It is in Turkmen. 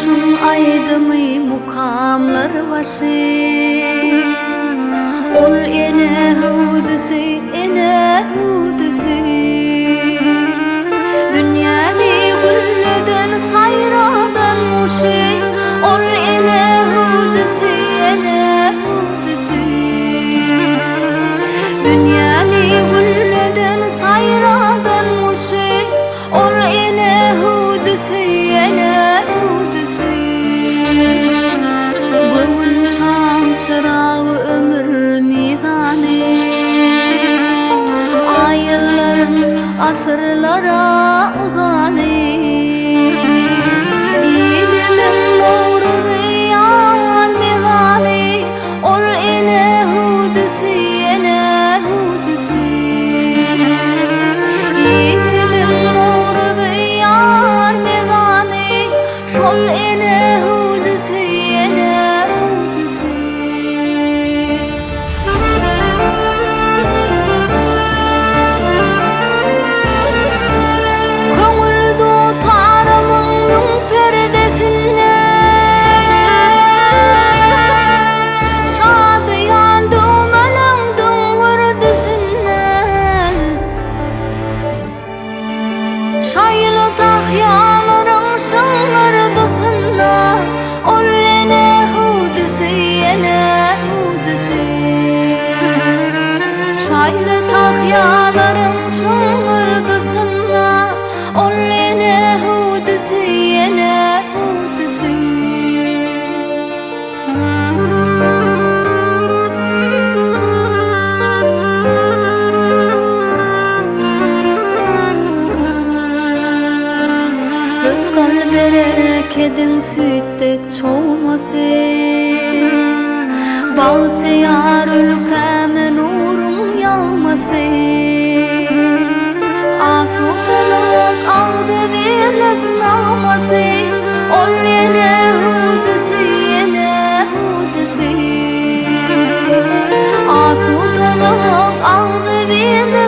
Guşuň aýdymy mukamlar başy. Ol ene hüwdüsi, ene hüwdüsi. Dünýäni gülleden, saýradan guşy. Ol ene hüwdüsi, ene hüwdüsi. Dünýäni gülleden, saýradan guşy. Ol ene hüwdüsi, ene hüwdüsi. Göwün şam çyragy ömür mizany. Aýyllaryň asyrlara uzany. Ilimiň nowruzy ýaz mezany. Ol ene hüwdüsi, ene hüwdüsi. Ilimiň nowruzy, ýar mezany, Şol ene hüwdüsi, ene hüwdüsi. Köňül dutarymyň müň perdesinde Şadyýan düwmeleň düňňürdisinden Şaýly tahýalaryň şyňňyrdysynda Ol ene hüwdüsi, ene hüwdüsi. Şaýly tahýalaryň şyňňyrdysynda Ol ene hüwdüsi, ene hüwdüsi. Rysgal-berekediň süýt dek çogmasy, Bagtyýar ülkäme nuruň ýagmasy, Asudalyk, agzybirlik nagmasy, Ol ýene hüwdüsi, ýene hüwdüsi. Asudalyk, agzybirlik.